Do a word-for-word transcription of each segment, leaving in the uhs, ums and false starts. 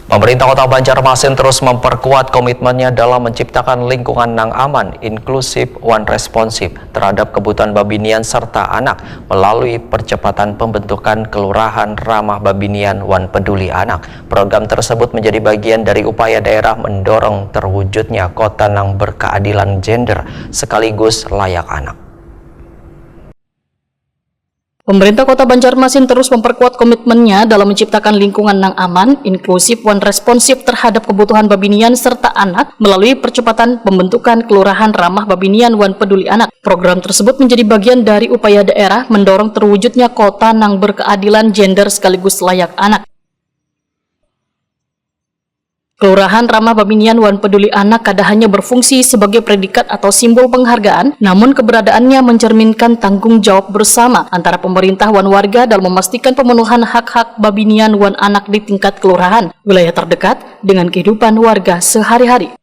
Pemerintah Kota Banjarmasin terus memperkuat komitmennya dalam menciptakan lingkungan nang aman, inklusif, wan responsif terhadap kebutuhan babinian serta anak melalui percepatan pembentukan Kelurahan Ramah Babinian wan Peduli Anak. Program tersebut menjadi bagian dari upaya daerah mendorong terwujudnya kota nang berkeadilan gender sekaligus layak anak. Pemerintah Kota Banjarmasin terus memperkuat komitmennya dalam menciptakan lingkungan nang aman, inklusif, wan responsif terhadap kebutuhan babinian serta anak melalui percepatan pembentukan Kelurahan Ramah Babinian wan Peduli Anak. Program tersebut menjadi bagian dari upaya daerah mendorong terwujudnya kota nang berkeadilan gender sekaligus layak anak. Kelurahan Ramah Babinian wan Peduli Anak kada hanya berfungsi sebagai predikat atau simbol penghargaan, namun keberadaannya mencerminkan tanggung jawab bersama antara pemerintah wan warga dalam memastikan pemenuhan hak-hak babinian wan anak di tingkat kelurahan, wilayah terdekat, dengan kehidupan warga sehari-hari.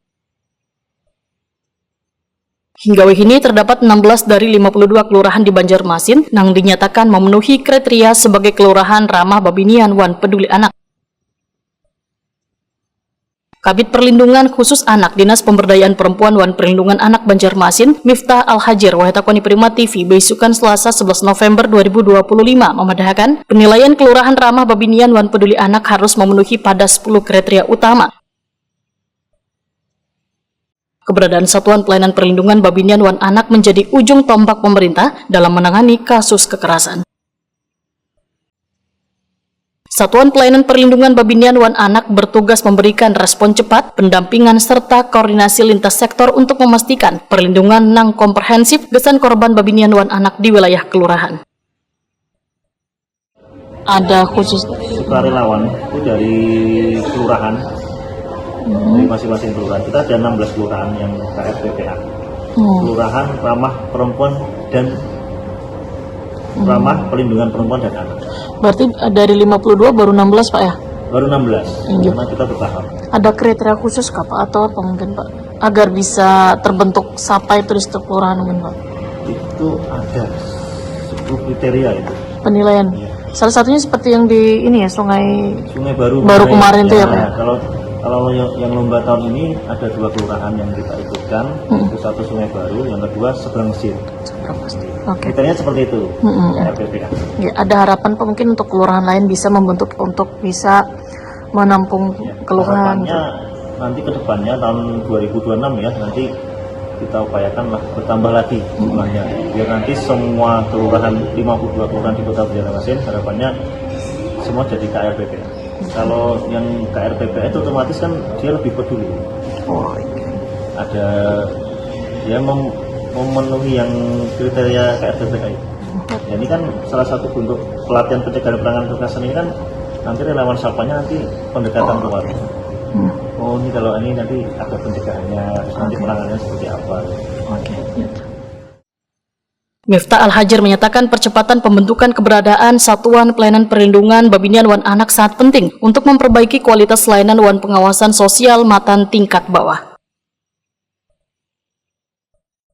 Hingga wihini terdapat enam belas dari lima puluh dua kelurahan di Banjarmasin nang dinyatakan memenuhi kriteria sebagai kelurahan ramah babinian wan peduli anak. Kabid Perlindungan Khusus Anak Dinas Pemberdayaan Perempuan wan Perlindungan Anak Banjarmasin, Miftah Al-Hajir, wahai takoni Prima T V, beisukan Selasa sebelas November dua ribu dua puluh lima, memadahakan penilaian kelurahan ramah babinian wan peduli anak harus memenuhi pada sepuluh kriteria utama. Keberadaan Satuan Pelayanan Perlindungan Babinian wan Anak menjadi ujung tombak pemerintah dalam menangani kasus kekerasan. Satuan Pelayanan Perlindungan Babinian wan Anak bertugas memberikan respon cepat, pendampingan, serta koordinasi lintas sektor untuk memastikan perlindungan nang komprehensif gasan korban babinian wan anak di wilayah kelurahan. Ada khusus sukarelawan itu dari kelurahan, dari masing-masing kelurahan. Kita ada enam belas kelurahan yang K R P P A. Kelurahan ramah perempuan dan ramah pelindungan perempuan dan anak. Berarti, eh, dari lima puluh dua baru enam belas, Pak, ya? Baru enam belas, karena kita bertahap. Ada kriteria khusus kah, Pak, atau apa mungkin, Pak, agar bisa terbentuk sapa itu di setiap kelurahan mungkin, Pak? Itu ada sepuluh kriteria itu. Penilaian. Iya. Salah satunya seperti yang di ini ya, Sungai Sungai Baru Baru kemarin. Kemarin tuh ya, Pak, ya? Kalau, kalau yang, yang lomba tahun ini ada dua kelurahan yang kita ikutkan, itu satu Sungai Baru, yang kedua Seberang Mesir. Oke. Kriteria seperti itu, K R P P A. Ya, ada harapan, Pak, mungkin untuk kelurahan lain bisa membentuk untuk bisa menampung keluhan. Harapannya nanti ke depannya tahun dua ribu dua puluh enam ya, nanti kita upayakan lah bertambah lagi jumlahnya. Biar nanti semua kelurahan, lima puluh dua kelurahan di Kota Banjarmasin, harapannya semua jadi K R P P A. Kalau yang K R P P A itu otomatis kan dia lebih peduli. Oh, iya. Ada, dia mem- memenuhi yang kriteria K R P P A itu. Ya, ini kan salah satu bentuk pelatihan pencegahan penanganan kekerasan ini kan nanti relawan sapanya nanti pendekatan ke warga. Oh, ini kalau ini nanti ada pencegahannya, terus nanti penanganannya seperti apa. Oke. Miftah Al-Hajir menyatakan percepatan pembentukan keberadaan Satuan Pelayanan Perlindungan Babinian wan Anak sangat penting untuk memperbaiki kualitas layanan wan pengawasan sosial matan tingkat bawah.